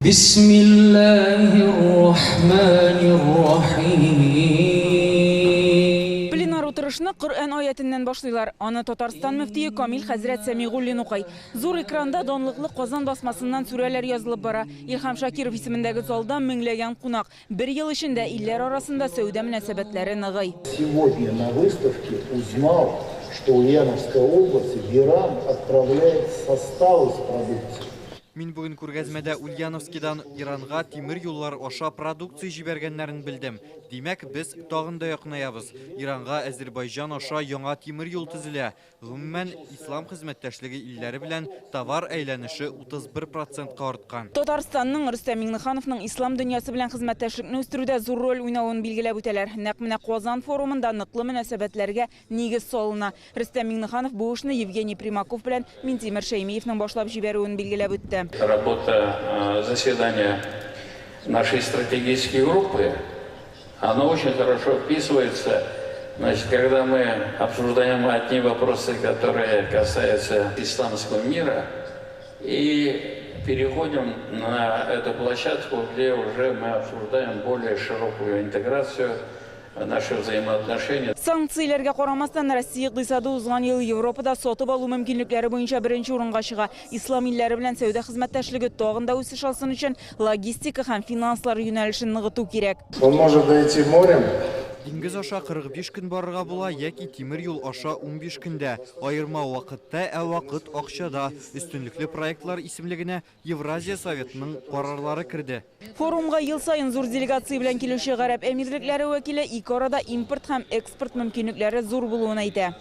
Бисмиллаһир рахманир рахим. Пленар утырышны Коръән аятеннән башлыйлар. Аны Татарстан мөфтие Камил хәзрәт Сәмигуллин укый. Зур экранда данлыклы Казан басмасыннан сүрәләр язылып бара. Илһам Шакиров исемендәге залда меңләгән кунак. Бер ел эчендә илләр арасында сәүдә мөнәсәбәтләре ныгый. Сегодня на выставке узнал, что Ульяновская область в Иран отправляет составы с продукцией. Мин бүген күргәзмәдә Ульяновскидан Иранга тимер юллар аша продукция җибәргәннәрен белдем. Димәк, без тагын да якынаябыз. Иранга Әзербайҗан аша яңа тимер юл төзелә. Гомумән, ислам хезмәттәшлеге илләре белән товар әйләнеше 31 процентка арткан. Татарстанның, Рөстәм Миңнехановның ислам дөньясы белән хезмәттәшлекне үстерүдә зур роль уйнавын билгеләп үтәләр. Нәкъ менә Казан форумында ныклы мөнәсәбәтләргә нигез салына. Рөстәм Миңнеханов бу эшне Евгений Примаков белән Минтимер Шәймиевнең башлап җибәрүен билгеләп үтте. Работа заседания нашей стратегической группы, она очень хорошо вписывается, значит, когда мы обсуждаем одни вопросы, которые касаются исламского мира, и переходим на эту площадку, где уже мы обсуждаем более широкую интеграцию наши взаимоотношения. Санкцияләргә карамастан, Россия икътисады узган ел Европада сатып алу мөмкинлекләре буенча беренче урынга чыга. Ислам илләре белән сәүдә хезмәттәшлеге тагын да үсеш алсын өчен логистика һәм финанслар юнәлешен ныгыту кирәк. Он может дойти морем. Диңгез аша 45 көн барырга була яки тимер юл аша 15 көндә. Аерма вакытта, ә вакыт акчада. Өстенлекле проектлар исемлегенә Евразия Советының карарлары керде. Форумга ел саен зур делегация белән килүче Гарәп Әмирлекләре вәкиле ике арада импорт һәм экспорт мөмкинлекләре зур булуын әйтә.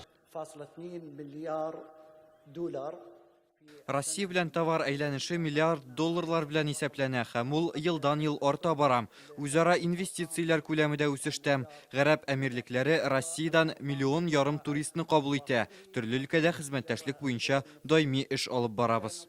Россия белән товар әйләнеше миллиард долларлар белән исәпләнә һәм ул елдан-ел арта бара. Үзара инвестицияләр күләме дә үсештә. Гарәп Әмирлекләре Россиядән миллион ярым туристны кабул итә. Төрле өлкәдә хезмәттәшлек буенча даими эш алып барабыз.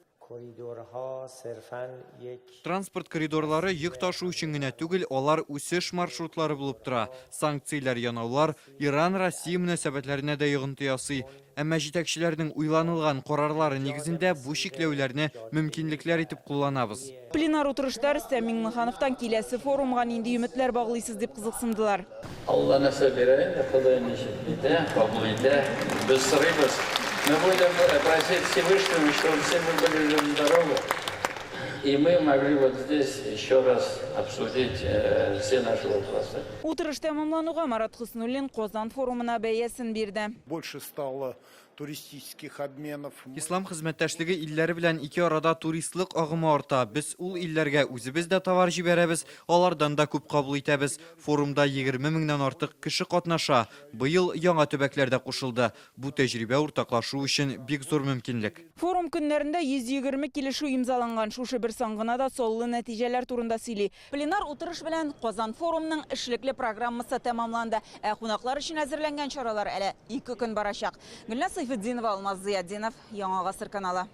Транспорт коридорлары йөк ташу өчен генә түгел, алар үсеш маршрутлары булып тора. Санкцияләр янаулар Иран-Россия мөнәсәбәтләренә дә йогынты ясый. Әмма җитәкчеләрнең уйланылган карарлары нигезендә бу чикләүләрне мөмкинлекләр итеп кулланабыз. Пленар утырышта Рөстәм Миңнехановтан киләсе форумга нинди өметләр баглыйсыз дип кызыксындылар. Алла нәрсә бирә инде, Ходай ничек итә, кабул итә, без сорыйбыз. Мы будем просить Всевышнего, чтобы все мы были живы здоровы, и мы могли вот здесь еще раз обсудить все наши вопросы. Утырыш тәмамлануга Марат Хөснуллин Казан форумына бәясен бирде. Больше стало туристических обменов. Ислам хезмәттәшлеге илләре белән ике арада туристлык агымы арта. Без ул илләргә үзебез дә товар җибәрәбез, алардан да күп кабул итәбез. Форумда 20 меңнән артык кеше катнаша. Быел яңа төбәкләр дә кушылды. Бу тәҗрибә уртаклашу өчен бик зур мөмкинлек. Форум көннәрендә 120 килешү имзаланган. Шушы бер сан гына да саллы нәтиҗәләр турында сөйли. Пленар утырыш белән Казан форумның эшлекле программасы тәмамланды. Ә кунаклар өчен әзерләнгән чаралар әле ике көн барачак. Гөлназ Сәйфетдинова, Алмаз Зыятдинов, Яңа Гасыр каналы.